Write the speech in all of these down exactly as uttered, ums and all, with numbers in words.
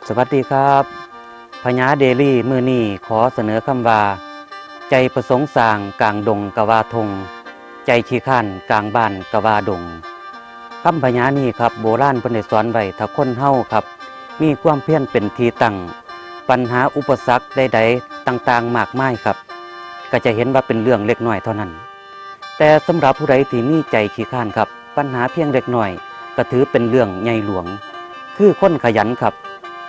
สวัสดีครับ พญาเดลี่มื้อนี้ขอเสนอคำว่า ใจประสงค์สร้างกลางดงกะว่าทง ใจขี้คร้านกลางบ้านกะว่าดง คำพญานี้ครับ โบราณเพิ่นได้สอนไว้ ถ้าคนเฮาครับ มีความเพียรเป็นที่ตั้ง ปัญหาอุปสรรคใดๆต่างๆมากมายครับ ก็จะเห็นว่าเป็นเรื่องเล็กน้อยเท่านั้น แต่สำหรับผู้ใดที่มีใจขี้คร้านครับ ปัญหาเพียงเล็กน้อยก็ถือเป็นเรื่องใหญ่หลวง คือคนขยันครับ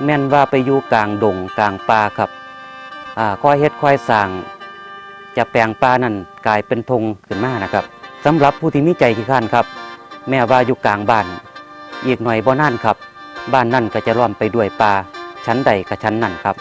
แม่นว่าไปอยู่กลางดงกลางป่าครับ อ่า คอยเฮ็ดคอยสร้าง จะแปลงป่านั่นกลายเป็นทงขึ้นมานะครับ สำหรับผู้ที่มีใจขี้คร้านครับ แม้ว่าอยู่กลางบ้าน อีกหน่อยบ่นานครับ บ้านนั่นก็จะล้อมไปด้วยป่า ฉันใดก็ฉันนั่นครับ